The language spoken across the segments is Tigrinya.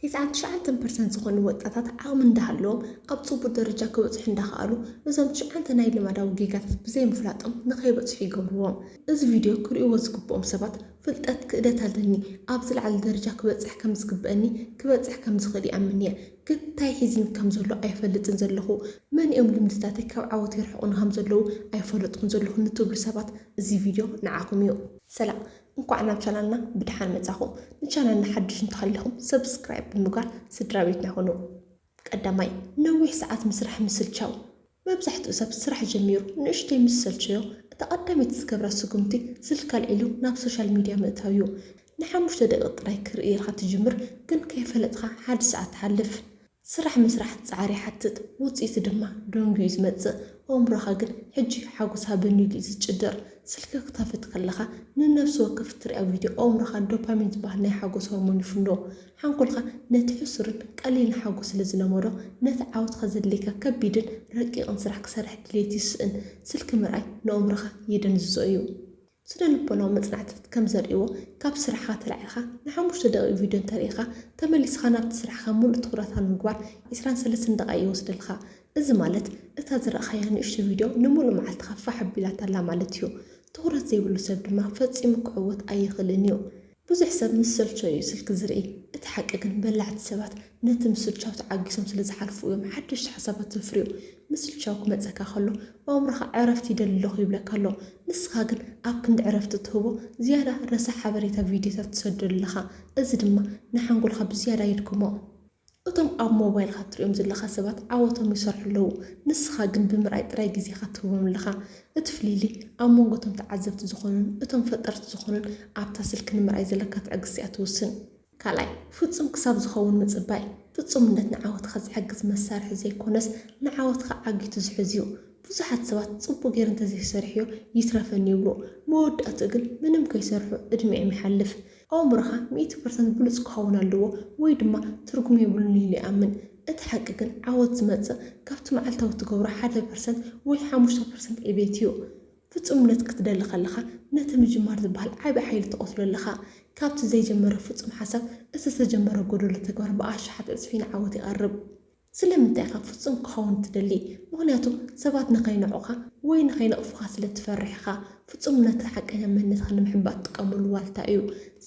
ትሽዓን ትሽዓተ ፐርሰንት ዝኾኑ ወጣታት ዓቕሚ እንዳሃለዎም ኣብ ጽቡቕ ደረጃ ክበጽሑ እንዳኸኣሉ፣ እዞም ትሽዓተ ናይ ልማዳዊ ጌጋታት ብዘይምፍላጦም ንኸይበጽሑ ይገብርዎም። እዚ ቪድዮ ክርእይዎ ዝግብኦም ሰባት፣ ፍልጠት ክእለት ኣለኒ፣ ኣብ ዝለዓለ ደረጃ ክበጽሕ ከም ዝግብአኒ፣ ክበጽሕ ከም ዝኽእል ይኣምን እየ፣ ግን እንታይ ሒዝኒ ከም ዘሎ ኣይፈልጥን ዘለኹ፣ መን እዮም ልምድታተይ ካብ ዓወት የርሕቑኒ ከም ዘለዉ ኣይፈለጥኩን ዘለኹ ንትብሉ ሰባት፣ እዚ ቪድዮ ንዓኹም እዩ። ሰላም፣ እንኳዕ ናብ ቻናልና ብደሓን መጻኹም። ንቻናልና ሓድሽ እንተሃሊኹም ሰብስክራይብ ብምግባር ስድራ ቤትና ኩኑ። ቀዳማይ፣ ነዊሕ ሰዓት ምስራሕ ምስልቻው። መብዛሕትኡ ሰብ ስራሕ ጀሚሩ ንእሽተይ ምስ ሰልቸዮ፣ እታ ቀዳመይቲ ዝገብራ ስጉምቲ ስልኪ ኣልዒሉ ናብ ሶሻል ሚድያ ምእታው እዩ። ንሓሙሽተ ደቂቕ ጥራይ ክርኢ ኢልካ ትጅምር፣ ግን ከይፈለጥካ ሓደ ሰዓት ትሓልፍ። ስራሕ ምስራሕ ጻዕሪ ይሓትት፣ ውጽኢቱ ድማ ደንጉዩ እዩ ዝመጽእ። ኣእምሮኻ ግን ሕጂ ሓጎስ ሃበኒ ኢሉ እዩ ዝጭደር። ስልኪ ክትከፍት ከለኻ፣ ንነፍሲ ወከፍ እትሪኣ ቪድዮ ኣእምሮኻ ዶፓሚን ዝበሃል ናይ ሓጎስ ሆርሞን ይፍንዎ። ሓንጎልካ ነቲ ሕሱርን ቀሊልን ሓጎስ ስለ ዝለመዶ፣ ነቲ ዓወትካ ዘድልየካ ከቢድን ረቂቕን ስራሕ ክሰርሕ ድሌት ይስእን። ስልኪ ምርኣይ ንኣእምሮኻ የደንዝዞ እዩ። ስነ ልቦናዊ መጽናዕትታት ከም ዘርእይዎ፣ ካብ ስራሕኻ ተላዒልካ ንሓሙሽተ ደቂቕ ቪድዮ እንተርኢኻ፣ ተመሊስካ ናብቲ ስራሕኻ ምሉእ ትኹረትካ ንምግባር ዕስራን ሰለስተን ደቓይቕ ይወስደልካ። እዚ ማለት፣ እታ ዝረኣኻያ ንእሽቶ ቪድዮ ንምሉእ መዓልትኻ ፋሕ ኣቢላታ ኣላ ማለት እዩ። ትኹረት ዘይብሉ ሰብ ድማ ፈጺሙ ክዕወት ኣይኽእልን እዩ። ብዙሕ ሰብ ምስ ሰልቸዮ እዩ ስልኪ ዝርኢ። እቲ ሓቂ ግን፣ በላዕቲ ሰባት ነቲ ምስልቻው ተዓጊሶም ስለ ዝሓልፉ እዮም ሓደሽቲ ሓሳባት ዘፍርዩ። ምስልቻው ክመጸካ ከሎ፣ ኣእምሮኻ ዕረፍቲ ይደሊ ኣለኹ ይብለካ ኣሎ። ንስኻ ግን ኣብ ክንዲ ዕረፍቲ ትህቦ፣ ዝያዳ ረሳሕ ሓበሬታ ቪድዮታት ትሰደሉ ኣለኻ። እዚ ድማ ንሓንጎልካ ብዝያዳ የድክሞ። እቶም ኣብ ሞባይልካ ትሪኦም ዘለኻ ሰባት ዓወቶም ይሰርሑ ኣለዉ። ንስኻ ግን ብምርኣይ ጥራይ ግዜኻ ትህቦም ኣለኻ። እቲ ፍልልይ ኣብ መንጎ እቶም ተዓዘብቲ ዝኾኑን እቶም ፈጠርቲ ዝኾኑን ኣብታ ስልኪ ንምርኣይ ዘለካ ትዕግስቲ እያ ትውስን። ካልኣይ፣ ፍጹም ክሳብ ዝኸውን ምጽባይ። ፍጹምነት ንዓወትካ ዝሕግዝ መሳርሒ ዘይኮነስ፣ ንዓወትካ ዓጊቱ ዝሕዝ እዩ። ብዙሓት ሰባት ጽቡቕ ገይረ እንተዘይሰሪሐዮ ይትረፈኒ ይብሉ። መወዳእትኡ ግን ምንም ከይሰርሑ ዕድሚኦም ይሓልፍ። ኣእምሮኻ ሚእቲ ፐርሰንት ብሉጽ ክኸውን ኣለዎ ወይ ድማ ትርጉም የብሉን ኢሉ ይኣምን። እቲ ሓቂ ግን፣ ዓወት ዝመጽእ ካብቲ መዓልታዊ ትገብሮ ሓደ ፐርሰንት ወይ ሓሙሽተ ፐርሰንት ዕቤት እዩ። ፍጹምነት ክትደሊ ከለኻ፣ ነቲ ምጅማር ዝበሃል ዓቢ ሓይሊ ትቐትሎ ኣለኻ። ካብቲ ዘይጀመረ ፍጹም ሓሳብ፣ እቲ ዝተጀመረ ጎደሎ ተግባር ብኣሽሓት ዕጽፊ ንዓወት ይቐርብ። ስለምንታይ ኢኻ ፍጹም ክኸውን ትደሊ? ምኽንያቱ፣ ሰባት ንኸይንዕቑኻ ወይ ንኸይነቕፉኻ ስለ ትፈርሕ ኢኻ። ፍጹምነት ሓቀኛ መንነትካ ንምሕንባእ ትጥቀመሉ ዋልታ እዩ።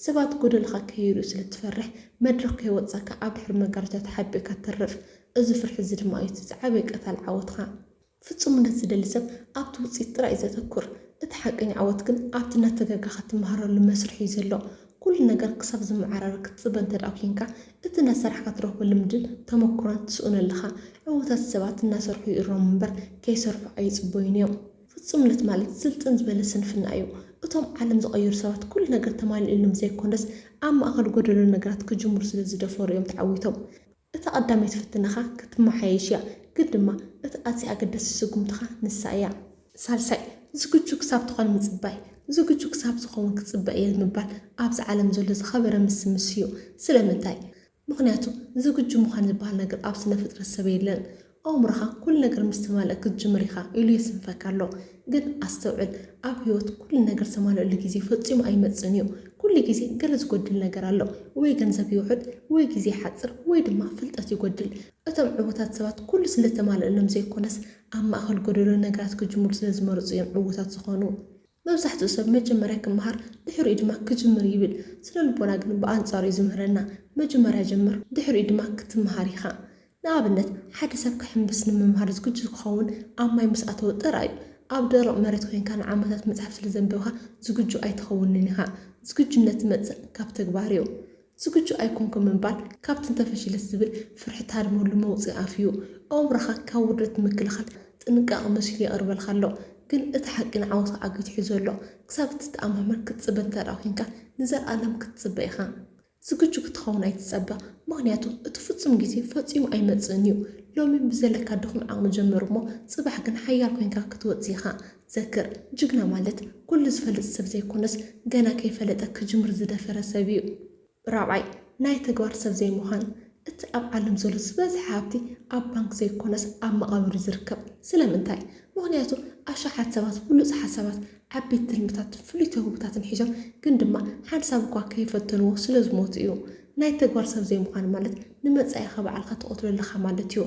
ሰባት ጎደሎኻ ከይርእዩ ስለ ትፈርሕ፣ መድረኽ ከይወጻካ ኣብ ድሕሪ መጋረጃ ተሓቢእካ ትተርፍ። እዚ ፍርሒ እዚ ድማ እዩ እቲ ዝዓበየ ቀታሊ ዓወትካ። ፍጹምነት ዝደሊ ሰብ ኣብቲ ውጽኢት ጥራይ እዩ ዘተኩር። እቲ ሓቀኛ ዓወት ግን ኣብቲ እናተጋጋኻ ትመሃረሉ መስርሕ እዩ ዘሎ። ኩሉ ነገር ክሳብ ዝመዓራረ ክትጽበ እንተ ደኣ ኲንካ፣ እቲ እናሰራሕካ ትረኽቦ ልምድን ተመኩሮን ትስእኖ ኣለኻ። ዕዉታት ሰባት እናሰርሑ ይእረሙ እምበር፣ ከይሰርሑ ኣይጽበዩን እዮም። ፍጹምነት ማለት ስልጥን ዝበለ ስንፍና እዩ። እቶም ዓለም ዝቐየሩ ሰባት ኩሉ ነገር ተማሊኡሎም ዘይኮነስ፣ ኣብ ማእከል ጎደሎ ነገራት ክጅምሩ ስለ ዝደፈሩ እዮም ተዓዊቶም። እታ ቀዳመይቲ ፈተነኻ ክትመሓየሽ እያ፣ ግን ድማ እቲ ኣዝዩ ኣገዳሲ ስጉምትኻ ንሳ እያ። ሳልሳይ፣ ዝግጁ ክሳብ ትኾን ምጽባይ። ዝግጁ ክሳብ ዝኸውን ክጽበ እየ ምባል ኣብዚ ዓለም ዘሎ ዝኸበረ ምስምስ እዩ። ስለምንታይ? ምኽንያቱ፣ ዝግጁ ምዃን ዝበሃል ነገር ኣብ ስነ ፍጥረት ሰብ የለን። ኣእምሮኻ ኩሉ ነገር ምስ ተማልአ ክትጅምር ኢኻ ኢሉ የስንፈካ ኣሎ። ግን ኣስተውዕል፣ ኣብ ህይወት ኩሉ ነገር ዝተማልአሉ ግዜ ፈጺሙ ኣይመጽእን እዩ። ኩሉ ግዜ ገለ ዝጎድል ነገር ኣሎ። ወይ ገንዘብ ይውሕድ፣ ወይ ግዜ ይሓጽር፣ ወይ ድማ ፍልጠት ይጎድል። እቶም ዕዉታት ሰባት ኩሉ ስለ ዝተማልአሎም ዘይኮነስ፣ ኣብ ማእከል ጎደሎ ነገራት ክጅምሩ ስለ ዝመርጹ እዮም ዕዉታት ዝኾኑ። መብዛሕትኡ ሰብ መጀመርያ ክመሃር፣ ድሕሪኡ ድማ ክጅምር ይብል። ስነ ልቦና ግን ብኣንጻሩ እዩ ዝምህረና። መጀመርያ ጀምር፣ ድሕሪኡ ድማ ክትመሃር ኢኻ። ንኣብነት፣ ሓደ ሰብ ክሕምብስ ንምምሃር ዝግጁ ክኸውን ኣብ ማይ ምስ ኣተወ ጥራይ እዩ። ኣብ ደረቕ መሬት ኮይንካ ንዓመታት መጽሓፍ ስለ ዘንበብካ ዝግጁ ኣይትኸውንን ኢኻ። ዝግጁነት ዝመጽእ ካብ ተግባር እዩ። ዝግጁ ኣይኮንኩን ምባል ካብቲ እንተፈሺለስ ዝብል ፍርሒ እትሃድመሉ መውጽኢ ኣፍ እዩ። ኣእምሮኻ ካብ ውርደት ንምክልኻል ጥንቃቐ መሲሉ ይቐርበልካ ኣሎ። ግን እቲ ሓቂ ንዓወትካ ዓጊቱ ሒዙ ኣሎ። ክሳብ እትተኣማመን ክትጽበ እንተ ደኣ ኲንካ፣ ንዘለኣለም ክትጽበ ኢኻ። ዝግጁ ክትኸውን ኣይትጸበ፣ ምኽንያቱ እቲ ፍጹም ግዜ ፈጺሙ ኣይመጽእን እዩ። ሎሚ ብዘለካ ድኹም ዓቕሚ ጀምር እሞ፣ ጽባሕ ግን ሓያል ኮይንካ ክትወጽእ ኢኻ። ዘክር፣ ጅግና ማለት ኩሉ ዝፈልጥ ሰብ ዘይኮነስ፣ ገና ከይፈለጠ ክጅምር ዝደፈረ ሰብ እዩ። ራብዓይ፣ ናይ ተግባር ሰብ ዘይምዃን። እቲ ኣብ ዓለም ዘሎ ዝበዝሐ ሃብቲ ኣብ ባንክ ዘይኮነስ ኣብ መቓብር እዩ ዝርከብ። ስለምንታይ? ምኽንያቱ፣ ኣሽሓት ሰባት ብሉጽ ሓሳባት፣ ዓበይቲ ትልምታትን ፍሉይ ተውህቦታትን ሒዞም፣ ግን ድማ ሓንሳብ እኳ ከይፈተንዎ ስለ ዝሞቱ እዩ። ናይ ተግባር ሰብ ዘይምዃን ማለት ንመጻኢኻ ባዕልኻ ትቐትሎ ኣለኻ ማለት እዩ።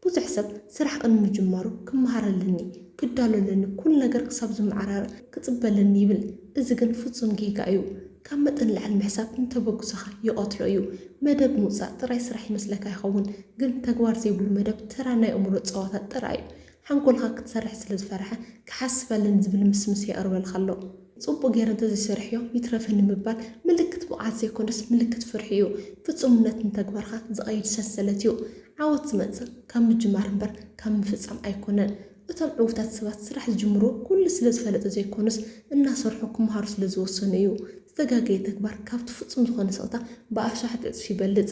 ብዙሕ ሰብ ስራሕ ቅድሚ ምጅማሩ ክመሃር ኣለኒ፣ ክዳሎ ኣለኒ፣ ኩሉ ነገር ክሳብ ዝመዓራረ ክጽበ ኣለኒ ይብል። እዚ ግን ፍጹም ጌጋ እዩ። ካብ መጠን ንላዕሊ ምሕሳብ ንተበግሶኻ ይቐትሎ እዩ። መደብ ምውጻእ ጥራይ ስራሕ ይመስለካ ይኸውን፣ ግን ተግባር ዘይብሉ መደብ ተራ ናይ ኣእምሮ ጸዋታ ጥራይ እዩ። ሓንጎልካ ክትሰርሕ ስለ ዝፈርሐ ክሓስብ ኣለኒ ዝብል ምስምስ የቕርበልካ ኣሎ። ጽቡቕ ገይረ እንተዘይሰሪሐዮ ይትረፈኒ ምባል ምልክት ብቕዓት ዘይኮነስ ምልክት ፍርሒ እዩ። ፍጹምነት ንተግባርካ ዝቐይድ ሰንሰለት እዩ። ዓወት ዝመጽእ ካብ ምጅማር እምበር ካብ ምፍጻም ኣይኮነን። እቶም ዕዉታት ሰባት ስራሕ ዝጅምሩ ኩሉ ስለ ዝፈለጡ ዘይኮኑስ እናሰርሑ ክመሃሩ ስለ ዝወሰኑ እዩ። ዝተጋገየ ተግባር ካብቲ ፍጹም ዝኾነ ስቕታ ብኣሽሓት ዕጽፊ ይበልጽ።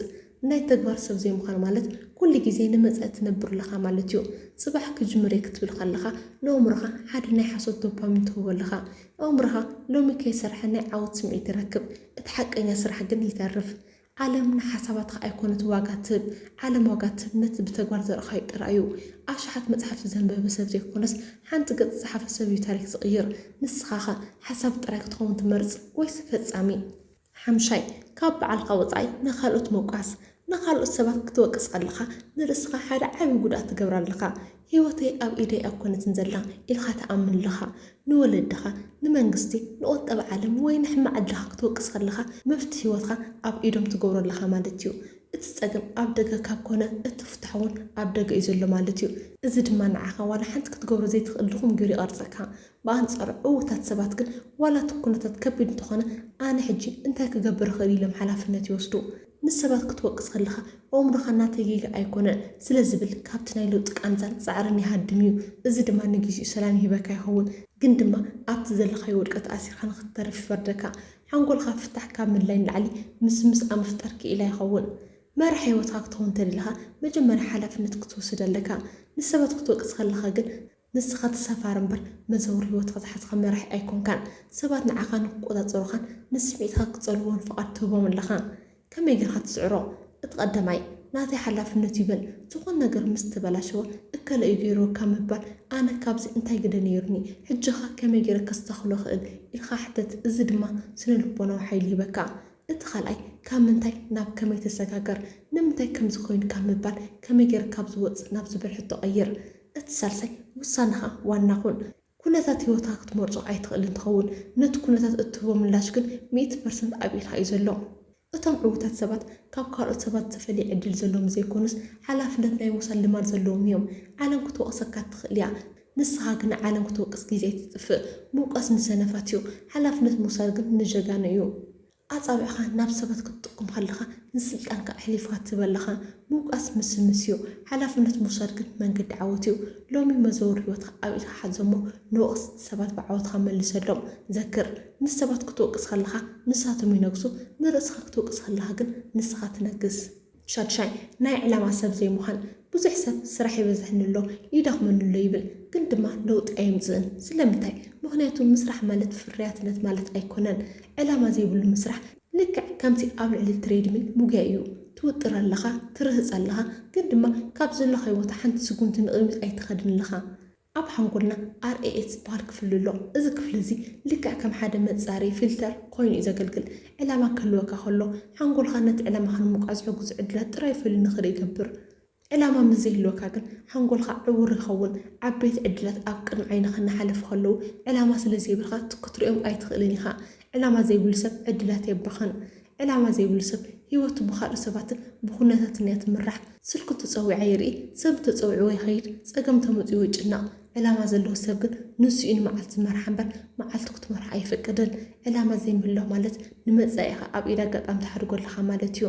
ናይ ተግባር ሰብ ዘይምዃን ማለት ኩሉ ግዜ ንመጻኢ ትነብር ኣለኻ ማለት እዩ። ጽባሕ ክጅምር እየ ክትብል ከለኻ ንኣእምሮኻ ሓደ ናይ ሓሶት ዶፓሚን ትህቦ ኣለኻ። ኣእምሮኻ ሎሚ ከይሰርሐ ናይ ዓወት ስምዒት ይረክብ፣ እቲ ሓቀኛ ስራሕ ግን ይተርፍ። ዓለም ንሓሳባትካ ኣይኮነት ዋጋ ትህብ፣ ዓለም ዋጋ ትህብ ነቲ ብተግባር ዘርኣኻዮ ጥራይ እዩ። ኣሽሓት መጽሓፍቲ ዘንበበ ሰብ ዘይኮነስ ሓንቲ ገጽ ዝጸሓፈ ሰብ እዩ ታሪክ ዝቕይር። ንስኻኸ ሓሳብ ጥራይ ክትኸውን ትመርጽ ወይስ ፈጻሚ? ሓምሻይ፣ ካብ ባዕልኻ ወጻኢ ንኻልኦት ምውቃስ። ንኻልኦት ሰባት ክትወቅስ ከለኻ ንርእስኻ ሓደ ዓቢ ጉድኣት ትገብር ኣለኻ። ህይወተይ ኣብ ኢደይ ኣይኮነትን ዘላ ኢልካ ትኣምን ኣለኻ። ንወለድኻ፣ ንመንግስቲ፣ ንቁጠባ ዓለም ወይ ንሕማቕ ዕድልካ ክትወቅስ ከለኻ መፍትሒ ህይወትካ ኣብ ኢዶም ትገብሮ ኣለኻ ማለት እዩ። እቲ ጸገም ኣብ ደገ ካብ ኮነ እቲ ፍታሕ እውን ኣብ ደገ እዩ ዘሎ ማለት እዩ። እዚ ድማ ንዓኻ ዋላ ሓንቲ ክትገብሮ ዘይትኽእል ድኹም ገይሩ ይቐርጸካ። ብኣንጻሩ ዕዉታት ሰባት ግን ዋላ እቲ ኩነታት ከቢድ እንተኾነ ኣነ ሕጂ እንታይ ክገብር እኽእል ኢሎም ሓላፍነት ይወስዱ። ንሰባት ክትወቅስ ከለኻ ኣእምሮኻ ናተይ ጌጋ ኣይኮነን ስለ ዝብል ካብቲ ናይ ለውጢ ቃንዛን ጻዕርን ይሃድም እዩ። እዚ ድማ ንግዚኡ ሰላም ይህበካ ይኸውን፣ ግን ድማ ኣብቲ ዘለኻዮ ውድቀት ኣሲርካ ንኽትተርፍ ይፈርደካ። ሓንጎልካ ፍታሕ ካብ ምድላይ ንላዕሊ ምስምስ ኣብ ምፍጣር ክኢላ ይኸውን። መራሕ ህይወትካ ክትኸውን እንተደለኻ መጀመርያ ሓላፍነት ክትወስድ ኣለካ። ንሰባት ክትወቅስ ከለኻ ግን ንስኻ ተሳፋሪ እምበር መዘውር ህይወትካ ዝሓዝካ መራሒ ኣይኮንካን። ሰባት ንዓኻ ንክቆጻጸሩኻን ንስምዒትካ ክጸልውዎን ፍቓድ ትህቦም ኣለኻ። ከመይ ጌርካ ትስዕሮ? እቲ ቀዳማይ ናተይ ሓላፍነት እዩ በል። ዝኾነ ነገር ምስ ተበላሸወ እከለ እዩ ገይርዎ ካብ ምባል ኣነ ካብዚ እንታይ ግደ ነይሩኒ? ሕጂኸ ከመይ ገይረ ከስተኽሎ እኽእል? ኢልካ ሕተት። እዚ ድማ ስነ ልቦናዊ ሓይሊ ይህበካ። እቲ ካልኣይ ካብ ምንታይ ናብ ከመይ ተሰጋገር፣ ንምንታይ ከምዚ ኮይኑ ካብ ምባል ከመይ ገይረ ካብዚ ወጽእ ናብ ዝብል ሕቶ ቀይር። እቲ ሳልሳይ ውሳነኻ ዋና ኩን። ኩነታት ህይወትካ ክትመርጾ ኣይትኽእልን ትኸውን። ነቲ ኩነታት እትህቦ ምላሽ ግን ሚእቲ ፐርሰንት ኣብ ኢድካ እዩ ዘሎ። እቶም ዕዉታት ሰባት ካብ ካልኦት ሰባት ዝተፈልየ ዕድል ዘለዎም ዘይኮኑስ ሓላፍነት ናይ ምውሳድ ልማድ ዘለዎም እዮም። ዓለም ክትወቕሰካ ትኽእል እያ፣ ንስኻ ግን ዓለም ክትወቅስ ግዜ ኣይትጥፍእ። ምውቃስ ንሰነፋት እዩ፣ ሓላፍነት ምውሳድ ግን ንጀጋኑ እዩ። ኣጻብዕኻ ናብ ሰባት ክትጥቁም ከለኻ ንስልጣንካ ኣሕሊፍካ ትህብ ኣለኻ። ምውቃስ ምስምስ እዩ፣ ሓላፍነት ምውሳድ ግን መንገዲ ዓወት እዩ። ሎሚ መዘውር ህይወትካ ኣብ ኢድካ ሓዞ እሞ ንወቐስቲ ሰባት ብዓወትካ መልሰሎም። ዘክር፣ ንሰባት ክትወቅስ ከለኻ ንሳቶም ይነግሱ፣ ንርእስኻ ክትወቅስ ከለኻ ግን ንስኻ ትነግስ። ሻድሻይ፣ ናይ ዕላማ ሰብ ዘይምዃን። ብዙሕ ሰብ ስራሕ ይበዝሐኒ ኣሎ፣ ይደኽመኒ ኣሎ ይብል፣ ግን ድማ ለውጢ ኣየምጽእን። ስለምንታይ? ምኽንያቱ ምስራሕ ማለት ፍርያትነት ማለት ኣይኮነን። ዕላማ ዘይብሉ ምስራሕ ልክዕ ከምቲ ኣብ ልዕሊ ትሬድሚል ምጉያይ እዩ። ትውጥር ኣለኻ፣ ትርህጽ ኣለኻ፣ ግን ድማ ካብ ዘለኻዮ ቦታ ሓንቲ ስጉምቲ ንቕድሚት ኣይትኸድን ኣለኻ። ኣብ ሓንጎልና ኣር ኤ ኤስ ዝበሃል ክፍሊ ኣሎ። እዚ ክፍሊ እዚ ልክዕ ከም ሓደ መጻረዪ ፊልተር ኮይኑ እዩ ዘገልግል። ዕላማ ክህልወካ ከሎ፣ ሓንጎልካ ነቲ ዕላማኻ ንምውቃዕ ዝሕግዙ ዕድላት ጥራይ ፈልዩ ንኽርኢ ይገብር። ዕላማ ምስ ዘይህልወካ ግን፣ ሓንጎልካ ዕዉር ይኸውን። ዓበይቲ ዕድላት ኣብ ቅድሚ ዓይንኻ እናሓለፉ ከለዉ፣ ዕላማ ስለ ዘይብልካ፣ እቲ ክትርእዮም ኣይትኽእልን ኢኻ። ዕላማ ዘይብሉ ሰብ ዕድላት የባኽን። ዕላማ ዘይብሉ ሰብ ህይወቱ ብኻልኦት ሰባትን ብኹነታትን እያ ትምራሕ። ስልኩ እንተጸዊዓ ይርኢ፣ ሰብ እንተጸዊዕዎ ይኸይድ፣ ጸገም እንተመጺእዎ ይጭነቕ። ዕላማ ዘለዎ ሰብ ግን ንሱ እዩ ንመዓልቲ ዝመርሓ እምበር መዓልቱ ክትመርሖ ኣይፈቅድን። ዕላማ ዘይምህላው ማለት ንመጻኢኻ ኣብ ኢድ ኣጋጣሚ ትሓድጎ ኣለኻ ማለት እዩ።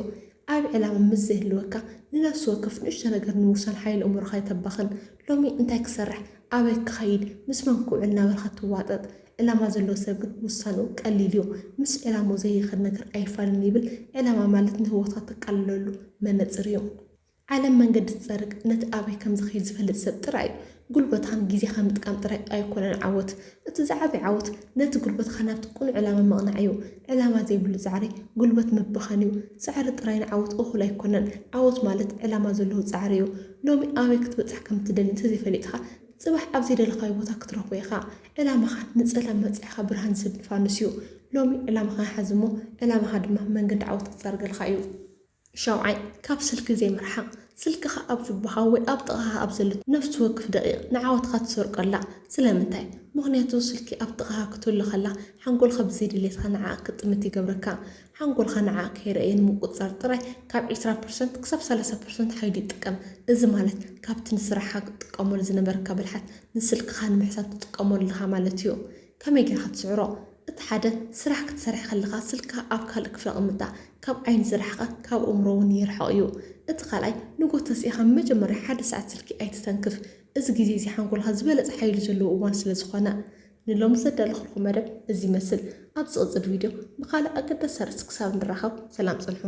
ዓቢ ዕላማ ምስ ዘይህልወካ ንነፍሲ ወከፍ ንእሽቶ ነገር ንምውሳን ሓይሊ ኣእምሮኻ ኣይተባኽን። ሎሚ እንታይ ክሰርሕ፣ ኣበይ ክኸይድ፣ ምስ መን ክውዕል እናበልካ ትዋጠጥ። ዕላማ ዘለዎ ሰብ ግን ውሳንኡ ቀሊል እዩ። ምስ ዕላምኡ ዘይኸድ ነገር ኣይፋልን ይብል። ዕላማ ማለት ንህይወትካ ተቃልለሉ መነጽር እዩ። ዓለም መንገዲ ትጸርግ ነቲ ኣበይ ከም ዝኸይድ ዝፈልጥ ሰብ ጥራይ እዩ። ጉልበትኻን ግዜኻን ምጥቃም ጥራይ ኣይኮነን ዓወት። እቲ ዝዓበየ ዓወት ነቲ ጉልበትኻ ናብቲ ቅኑዕ ዕላማ ምቕናዕ እዩ። ዕላማ ዘይብሉ ጻዕሪ ጉልበት ምብኻን እዩ። ጻዕሪ ጥራይ ንዓወት እኹል ኣይኮነን። ዓወት ማለት ዕላማ ዘለዎ ጻዕሪ እዩ። ሎሚ ኣበይ ክትበጽሕ ከም ትደሊ እንተዘይፈሊጥካ፣ ጽባሕ ኣብ ዘይደለኻዮ ቦታ ክትረኽቦ ኢኻ። ዕላማኻ ንጸላም መጻኢኻ ብርሃን ዝሰድድ ፋኑስ እዩ። ሎሚ ዕላማኻ ሓዝ እሞ፣ ዕላማኻ ድማ መንገዲ ዓወት ክጸርገልካ እዩ። ሻውዓይ፣ ካብ ስልኪ ዘይምርሓቕ። ስልክኻ ኣብ ጁባኻ ወይ ኣብ ጥቓኻ ኣብ ዘሎ ነፍሲ ወከፍ ደቂቕ ንዓወትኻ ትሰርቆ ኣላ። ስለምንታይ? ምኽንያቱ ስልኪ ኣብ ጥቓኻ ክትህሉ ከላ ሓንጎልካ ብዘይ ድሌትካ ንዓኣ ክጥምት ይገብረካ። ሓንጎልካ ንዓኣ ከይረኣየ ንምቁጽጻር ጥራይ ካብ ዕስራ ፐርሰንት ክሳብ ሰላሳ ፐርሰንት ሓይሊ ይጥቀም። እዚ ማለት ካብቲ ንስራሕካ ክትጥቀመሉ ዝነበርካ ብልሓት ንስልክኻ ንምሕሳብ ትጥቀመሉ ኣለኻ ማለት እዩ። ከመይ ጌርካ ትስዕሮ? እቲ ሓደ፣ ስራሕ ክትሰርሕ ከለኻ ስልክኻ ኣብ ካልእ ክፍሊ ኣቐምጣ፣ ካብ ዓይኒ ስራሕኻ ካብ ኣእምሮ እውን ይርሕቕ እዩ። እቲ ካልኣይ፣ ንግሆ ተሲእኻ መጀመርያ ሓደ ሰዓት ስልኪ ኣይትተንክፍ። እዚ ግዜ እዚ ሓንጎልካ ዝበለጸ ሓይሊ ዘለዎ እዋን ስለ ዝኾነ። ንሎሚ ዘዳለኹልኩም መደብ እዚ ይመስል። ኣብ ዝቕጽል ቪድዮ ብኻልእ ኣገዳሲ ኣርእስቲ ክሳብ ንራኸብ ሰላም ጽንሑ።